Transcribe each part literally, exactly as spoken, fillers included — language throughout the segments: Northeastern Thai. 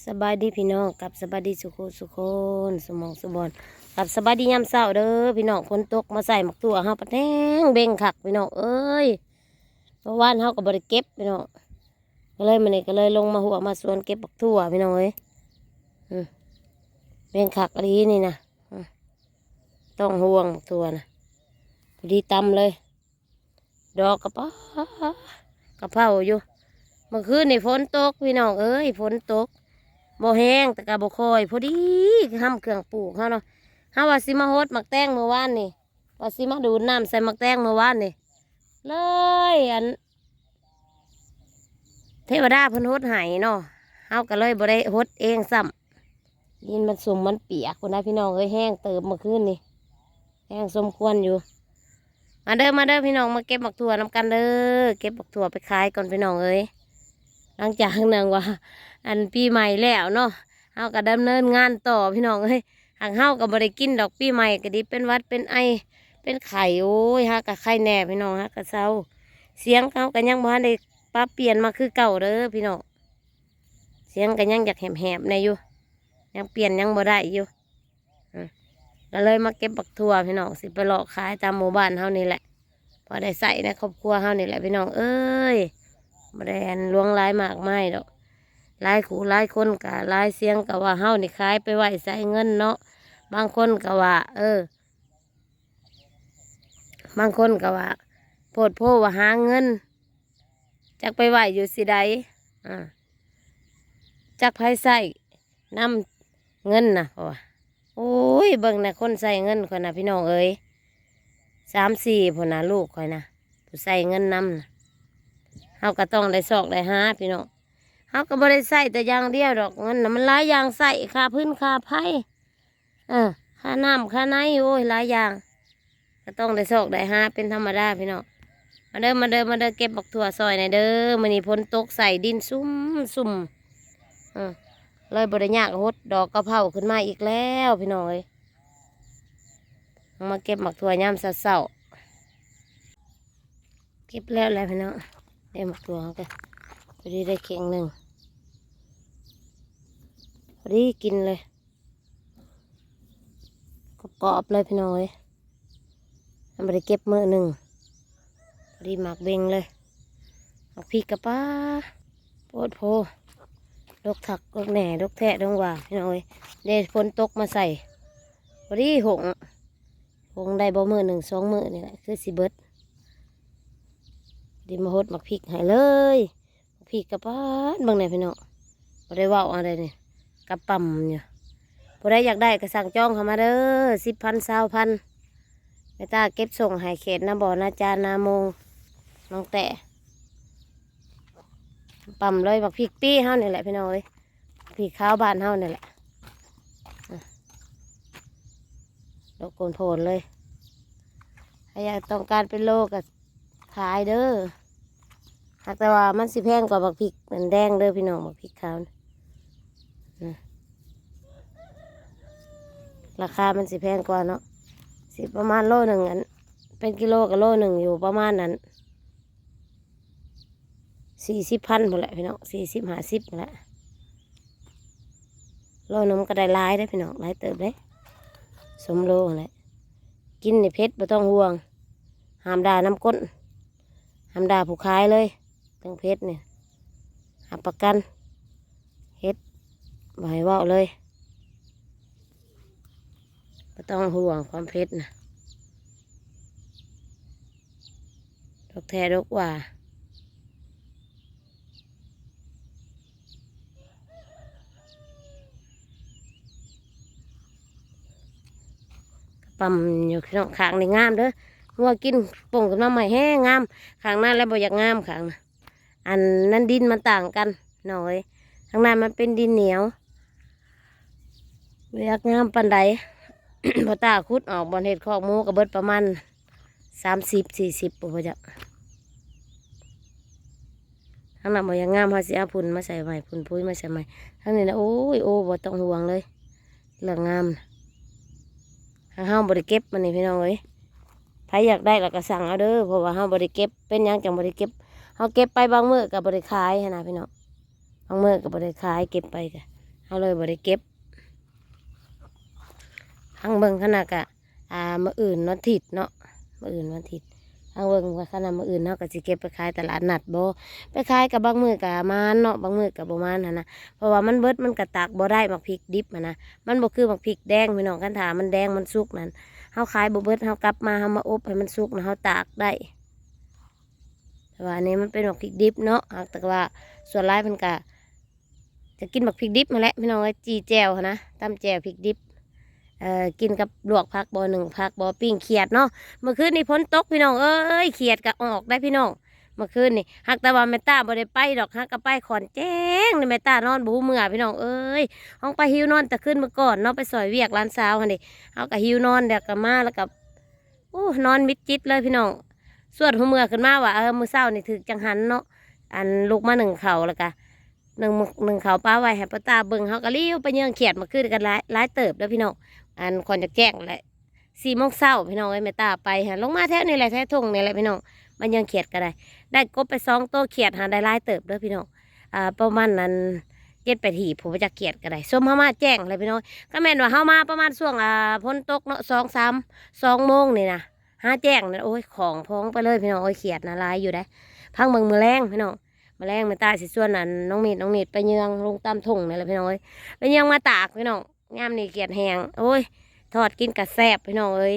สบายดีพี่น้อง กับสบายดีสุขุสุคน สุหม่องสุบอน กับสบายดียามเช้าเด้อพี่น้อง ฝนตกมาใส่หมากถั่วเฮาปะแทงเบ่งคักพี่น้องเอ้ย เมื่อวานเฮาก็บ่ได้เก็บพี่น้อง ก็เลยมื้อนี้ก็เลยลงมาหัวมาสวนเก็บหมากถั่วพี่น้องเอ้ย อืม เบ่งคักอีหลีนี่นะ อืม ต้องห่วงหมากถั่วนะ พอดีตำเลย ดอกกะปะ กะเพราอยู่ เมื่อคืนนี่ฝนตกพี่น้องเอ้ย ฝนตก บ่แฮงแต่กะบ่ค่อย พอดีห้ำเครื่องปลูกเฮาเนาะ เฮาว่าสิมาฮดหมากแตงเมื่อวานนี่ ว่าสิมาดูดน้ำใส่หมากแตงเมื่อวานนี่ เลยอัน เทวดาเพิ่นฮดให้เนาะ เฮาก็เลยบ่ได้ฮดเองซ้ำ ดินมันซุ่มมันเปียกพุ้นนะพี่น้องเอ้ย แฮงเติบเมื่อคืนนี่ แฮงสมควรอยู่ มาเด้อ มาเด้อพี่น้อง มาเก็บหมากถั่วนำกันเด้อ เก็บหมากถั่วไปขายก่อนพี่น้องเอ้ย หลังจากนั้นว่า อันปีใหม่แล้วเนาะ เฮาก็ดำเนินงานต่อพี่น้องเอ้ย หากเฮาก็บ่ได้กินดอกปีใหม่ก็ดี เป็นหวัดเป็นไอ เป็นไข้ โอ้ย หากะไข้แน่พี่น้อง หากะเซา เสียงเฮาก็ยังบ่ทันได้ปรับเปลี่ยนมาคือเก่าเด้อพี่น้อง เสียงก็ยังอยากแหบๆแน่อยู่ ยังเปลี่ยนยังบ่ได้อยู่ อืม ก็เลยมาเก็บบักถั่วพี่น้อง สิไปเลาะขายตามหมู่บ้านเฮานี่แหละ พอได้ใส่ในครอบครัวเฮานี่แหละพี่น้องเอ้ย บ่ได้อันหลวงหลายมากมายดอก หลายคู่หลายคนก็หลายเสียงก็ว่าเฮานี่ขายไปไว้ใส่เงินเนาะ บางคนก็ว่า เออ บางคนก็ว่า โพดโพว่าหาเงิน จักไปไว้อยู่สิใด อ่า จักไผใส่นำเงินนะ เพราะว่า โอ้ย เบิ่งนะ คนใส่เงินข้อยนะพี่น้องเอ้ย สามสี่พุ้นนะ ลูกข้อยนะ ผู้ใส่เงินนำนะ เฮาก็ต้องได้ซอกได้หาพี่น้อง เฮาก็บ่ได้ใส่แต่อย่างเดียวดอก เงินนะมันหลายอย่างใส่ ค่าพื้นค่าไฟ เออ ค่าน้ำค่าใน โอ้ย หลายอย่าง ก็ต้องได้ซอกได้หาเป็นธรรมดาพี่น้อง มาเด้อ มาเด้อ มาเด้อ เก็บบักถั่วซอยหน่อยเด้อ มื้อนี้ฝนตกใส่ดินซุ่มซุ่ม เออ เลยบ่ได้ยากฮดดอกกะเพราขึ้นมาอีกแล้วพี่น้องเอ้ย มาเก็บบักถั่วยามเช้าๆ เก็บแล้วแหละพี่น้อง ได้บักถั่วเฮาก็ พอดีได้เข่งหนึ่ง พอดีกินเลย กรอบๆเลยพี่น้องเอ้ย มันบ่ได้เก็บมื้อหนึ่ง พอดีหมากเบ่งเลย หมากพริกกะปะ โพดโพ ดกคักดกแน่ ดกแท้ดกว่าพี่น้องเอ้ย ได้ฝนตกมาใส่ พอดีหง หงได้บ่มื้อหนึ่งสองมื้อนี่แหละ คือสิเบิด ดีมาฮดหมากพริกให้เลย หมากพริกกะปาดเบิ่งแหน่พี่น้อง บ่ได้เว้าอะไรนี่ กะปำอยู่ ผู้ใดอยากได้ก็สั่งจองเข้ามาเด้อ สิบพัน ซาวพัน แม่ตาเก็บส่งให้เขตนาบ่อนาจารนาโมง น้องแต่ ปำเลย หมากพริกปี้เฮานี่แหละพี่น้องเอ้ย พริกขาวบ้านเฮานี่แหละ อ่ะ ดอกโกนโพนเลย ถ้าอยากต้องการเป็นโลก็ขายเด้อ หากแต่ว่ามันสิแพงกว่าบักพริกมันแดงเด้อพี่น้อง บักพริกขาวน่ะ นะ ราคามันสิแพงกว่าเนาะ สิประมาณโลหนึ่งอัน เป็นกิโลกับโลหนึ่งอยู่ประมาณนั้น สี่สิบพันพุ้นแหละพี่น้อง สี่สิบ ห้าสิบพุ้นแหละ โลหนึ่งมันก็ได้หลายเด้อพี่น้อง หลายเติบเด้ สมโลนั่นแหละ กินนี่เผ็ดบ่ต้องห่วง ห้ามด่านำก้น ห้ามด่าผู้ขายเลย เรื่องเผ็ดนี่ รับประกัน เฮ็ด บ่ให้เว้าเลย บ่ต้องห่วงความเผ็ดนะ ดอกแท้ดอกว่า ปำอยู่ข้างนี่งามเด้อ งัวกินป่งกับน้ำใหม่แห้งงาม ข้างนั้นแล้วบ่อยากงามข้างนะ อันนั้นดินมันต่างกันหน่อย ข้างนั้นมันเป็นดินเหนียว บ่อยากงามปานใด พ่อตาขุดออกบ่อนเฮ็ดคอกหมูก็เบิดประมาณ สามสิบ สี่สิบ บ่จัก ทางนั้นบ่อยากงาม เฮาสิเอาพุ่นมาใส่ใหม่ พุ่นปุ๋ยมาใส่ใหม่ ทางนี้นะ โอ้ย โอ้ บ่ต้องห่วงเลย เรื่องงามนะ ทางเฮาบ่ได้เก็บมันนี่พี่น้องเอ้ย ไผอยากได้แล้วก็สั่งเอาเด้อ เพราะว่าเฮาบ่ได้เก็บ เป็นหยังจังบ่ได้เก็บ เฮาเก็บไปบางมื้อก็บ่ได้ขายหั้นนะพี่น้อง บางมื้อก็บ่ได้ขาย เก็บไปก็ เฮาเลยบ่ได้เก็บ พังเบิ่งขนาดกะ อ่า มื้ออื่นวันอาทิตย์เนาะ มื้ออื่นวันอาทิตย์ พังเบิ่งว่าขนาดมื้ออื่นเฮาก็สิเก็บไปขายตลาดนัดบ่ ไปขายกับบางมื้อก็หมานเนาะ บางมื้อก็บ่หมานหั้นนะ เพราะว่ามันเบิดมันก็ตากบ่ได้ หมากพริกดิบหั้นนะ มันบ่คือหมากพริกแดงพี่น้อง คันถ้ามันแดงมันสุกนั่น เฮาขายบ่เบิด เฮากลับมา เฮามาอบให้มันสุกนะ เฮาตากได้ แต่ว่าอันนี้มันเป็นหมากพริกดิบเนาะ หากแต่ว่าส่วนหลายเพิ่นก็จะกินหมากพริกดิบหั้นแหละพี่น้องเอ้ย จี่แจ่วหั้นนะ ตำแจ่วพริกดิบ เอ่อ กินกับลวกผักบ่ นึ่งผักบ่ ปิ้งเขียดเนาะ เมื่อคืนนี้ฝนตกพี่น้องเอ้ย เขียดก็ออกได้พี่น้อง เมื่อคืนนี้ หากแต่ว่าแม่ต้าบ่ได้ไปดอก หากก็ไปขอนแจ้งนี่ แม่ต้านอนบ่ฮู้เมื่อพี่น้องเอ้ย ห้องไปหิวนอนแต่คืนมื้อก่อนเนาะ ไปซอยเวียกหลานสาวหั้นเด้ เฮาก็หิวนอน แล้วก็มา แล้วก็ โอ้ นอนมิดจิตเลยพี่น้อง สวดหัวเมือขึ้นมาว่า เออ มื้อเช้านี่ถืกจังหันเนาะ อันลุกมานึ่งข้าวแล้วก็นึ่ง นึ่งข้าวปะไว้ให้ป้าต้าเบิ่ง เฮาก็เลี้ยวไปเยืองเขียด เมื่อคืนก็หลาย หลายเติบเด้อพี่น้อง อันขอนแจ้งแหละ สี่โมงเช้าพี่น้องเอ้ย แม่ต้าไปหั้น ลงมาแถวนี้แหละ แถวทุ่งนี่แหละพี่น้อง มาเยืองเขียดก็ได้ ได้กบไปสองโต เขียดหาได้หลายเติบเด้อพี่น้อง อ่า ประมาณนั้น เจ็ดแปดหีบ ผู้บ่จักเขียดก็ได้ ส้มเฮามาแจ้งเลยพี่น้อง ก็แม่นว่าเฮามาประมาณช่วง อ่า ฝนตกเนาะ สองสาม สองโมงนี่นะ หาแจ้งนั่น โอ้ย ของพองไปเลยพี่น้อง โอ้ย เขียดนะหลายอยู่ได้ พังเบิ่งมื้อแลงพี่น้อง มื้อแลงแม่ต้าสิชวนอันน้องมีด น้องมีดไปเยืองลงตามทุ่งนี่แหละพี่น้องเอ้ย ไปเยืองมาตากพี่น้อง ยามนี้เขียดแห้ง โอ้ย ทอดกินกะแซ่บพี่น้องเอ้ย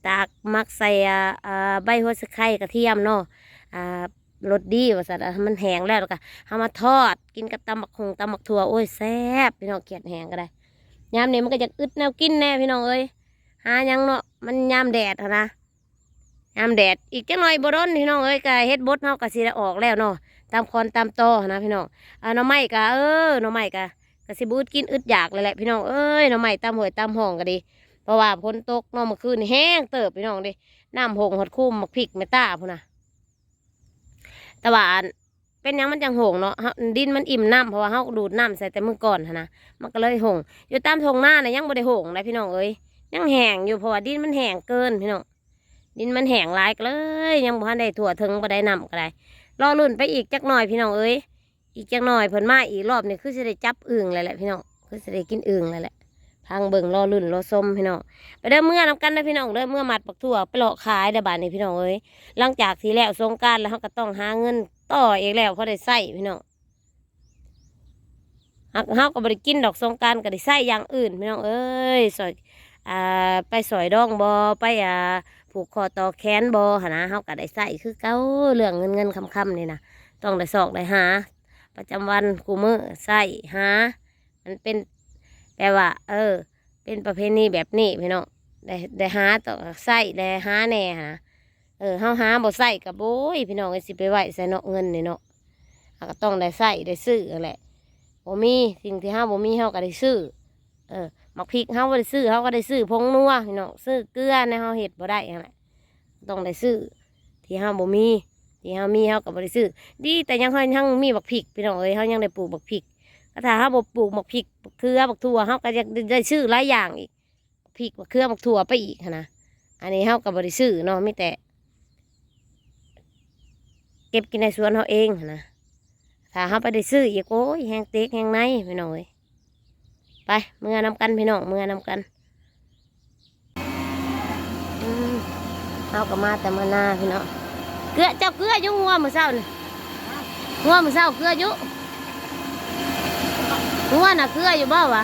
ตากหมักใส่ อ่า อ่า ใบหัวสะไคร้กระเทียมเนาะ อ่า รสดีว่าซั่น อ่ะ มันแห้งแล้ว แล้วก็เอามาทอดกินกับตำบักหุ่งตำบักถั่ว โอ้ย แซ่บพี่น้อง เขียดแห้งก็ได้ ยามนี้มันก็อยากอึดแนวกินแน่พี่น้องเอ้ย หาหยังเนาะ มันยามแดดหั้นนะ ยามแดด อีกจักหน่อยบ่โดนพี่น้องเอ้ย ก็เฮ็ดบดเฮาก็สิได้ออกแล้วเนาะ ตามคอนตามตอหั้นนะพี่น้อง อ่า หน่อไม้ก็ เออ หน่อไม้ก็ ก็สิบ่อึดกินอึดอยากเลยแหละพี่น้องเอ้ย หน่อไม้ตามห้วยตามห้องก็ดี เพราะว่าฝนตกเนาะ เมื่อคืนนี่แห้งเติบพี่น้องเด้ น้ำห้งฮอดคูหมากพริกแม่ต้าพุ้นนะ แต่ว่าอัน เป็นหยังมันจังห้งเนาะ เฮา ดินมันอิ่มน้ำ เพราะว่าเฮาดูดน้ำใส่แต่มื้อก่อนหั้นนะ มันก็เลยห้ง อยู่ตามทุ่งนาน่ะยังบ่ได้ห้งเลยพี่น้องเอ้ย ยังแห้งอยู่ เพราะว่าดินมันแห้งเกินพี่น้อง ดินมันแห้งหลายก็เลย ยังบ่ทันได้ทั่วถึง บ่ได้น้ำก็ได้ รอลุ้นไปอีกจักหน่อยพี่น้องเอ้ย อีกจักหน่อยเพิ่นมาอีกรอบนี่ คือสิได้จับอึ่งแล้วแหละพี่น้อง คือสิได้กินอึ่งแล้วแหละ พังเบิ่ง รอลุ้นรอชมพี่น้อง ไปเด้อ เมือนำกันเด้อพี่น้องเด้อ เมือมัดบักถั่วไปเลาะขายเด้อบาดนี้พี่น้องเอ้ย หลังจากที่แล้วสงกรานต์แล้ว เฮาก็ต้องหาเงินต่ออีกแล้ว พอได้ใช้พี่น้อง เฮา เฮาก็บ่ได้กินดอก สงกรานต์ก็ได้ใช้อย่างอื่นพี่น้องเอ้ย ซอย อ่า ไปซอยดองบ่ ไป อ่า ผูกคอต่อแขนบ่หั้นนะ เฮาก็ได้ใช้คือเก่า เรื่องเงินเงินคำคำนี่นะ ต้องได้ซอกได้หา ประจำวันคู่มื้อ ใช้หา มันเป็น แปลว่า เออ เป็นประเพณีแบบนี้พี่น้อง ได้ ได้หาต่อ ใช้ ได้หาแน่หั้นนะ เออ เฮาหาบ่ใช้ก็ โอ้ย พี่น้องเอ้ย สิไปไว้ใส่เนาะ เงินนี่เนาะ เฮาก็ต้องได้ใช้ได้ซื้อหั้นแหละ บ่มี สิ่งที่เฮาบ่มี เฮาก็ได้ซื้อ เออ หมากพริกเฮาบ่ได้ซื้อ เฮาก็ได้ซื้อผงนัวพี่น้อง ซื้อเกลือแนวเฮาเฮ็ดบ่ได้หั้นแหละ ต้องได้ซื้อ ที่เฮาบ่มี ที่เฮามีเฮาก็บ่ได้ซื้อ ดีแต่ยัง เฮายังมีบักพริกพี่น้องเอ้ย เฮายังได้ปลูกบักพริก ก็ถ้าเฮาบ่ปลูกบักพริก บักเขือ บักถั่ว เฮาก็ยังได้ ได้ซื้อหลายอย่างอีก พริก บักเขือ บักถั่วไปอีกหั้นนะ อันนี้เฮาก็บ่ได้ซื้อเนาะ มีแต่ เก็บกินในสวนเฮาเองหั้นนะ ถ้าเฮาไปได้ซื้ออีก โอ้ย แฮงเต็กแฮงในพี่น้องเอ้ย ไป เมือนำกันพี่น้อง เมือนำกัน อืม เฮาก็มาแต่มื้อนาพี่น้อง เกลือ เจ้าเกลืออยู่งัวมื้อเช้านี่ งัวมื้อเช้าเกลืออยู่ งัวน่ะเกลืออยู่บ่วะ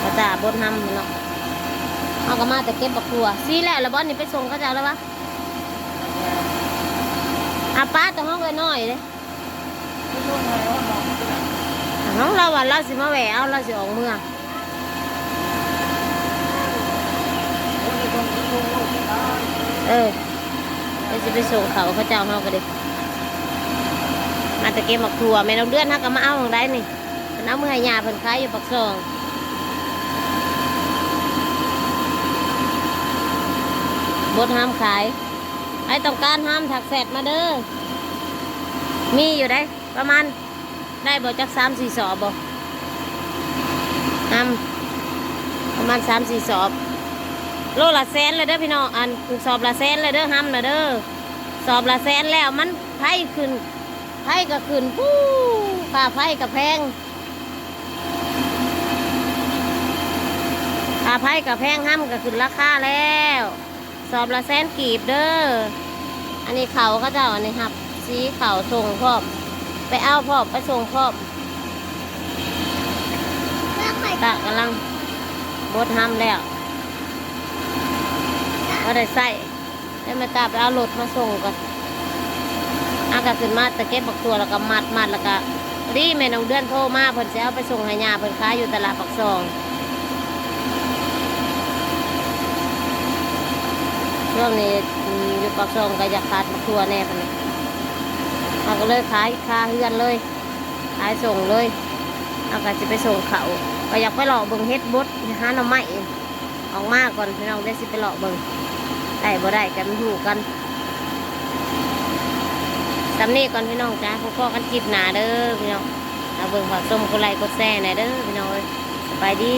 ก็ตาบดหำพี่น้อง เฮาก็มาแต่เก็บบักถั่ว สิแล้วละบ่นี่ ไปส่งเขาเจ้าแล้ววะ อ่ะ ป้าแต่ห้องน้อยๆเด้ ห้องเราว่าเราสิมาแวะเอา เราสิออกเมือง เออ เดี๋ยวสิไปส่งเขา เขาเจ้าเฮาก็เด้ มาแต่เก็บหมากถั่ว แม่นกเดือนเฮาก็มาเอาของได้นี่ เพิ่นเอามือให้ย่าเพิ่นขายอยู่ปากซอง บดหำขาย ใครต้องการหำทักแชทมาเด้อ มีอยู่ได้ ประมาณ ได้บ่จักสามสี่สอบบ่ หำ ประมาณสามสี่สอบ โลละแสนเลยเด้อพี่น้อง อัน สอบละแสนเลยเด้อ หำน่ะเด้อ สอบละแสนแล้วมันไฟขึ้น ไฟก็ขึ้น ปู๊ ค่าไฟก็แพง อภัยกับแพงห้ำก็ขึ้นราคาแล้ว สอบละแสนกีบเด้อ อันนี้เขาเขาเจ้าอันนี้ครับ สีเขาส่งพร้อม ไปเอาพร้อม ไปส่งพร้อม ตากำลังบดห้ำแล้ว ก็ได้ใส่ แล้วแม่ตาไปเอารถมาส่งก่อน อากะขึ้นมาแต่เก็บบักถั่วแล้วก็มัดมัดแล้วก็พอดีแม่น้องเดือนโทรมา เพิ่นสิเอาไปส่งให้ย่าเพิ่นขายอยู่ตลาดปากซอง ช่วงนี้ อืม อยู่ปากซองก็อยากขาดบักถั่วแน่ปานนี้ เราก็เลยขายคาเฮือนเลย ขายส่งเลย เราก็สิไปส่งเขา ก็อยากไปเลาะเบิ่งเห็ดบด หาหน่อไม้ ออกมาก่อนพี่น้อง ได้สิไปเลาะเบิ่ง ได้บ่ได้กันรู้กัน สำนี้ก่อนพี่น้องจ้า พบกันคลิปหน้าเด้อพี่น้อง เอาเบิ่งขอส้มกดไลค์กดแชร์หน่อยเด้อพี่น้องเอ้ย สบายดี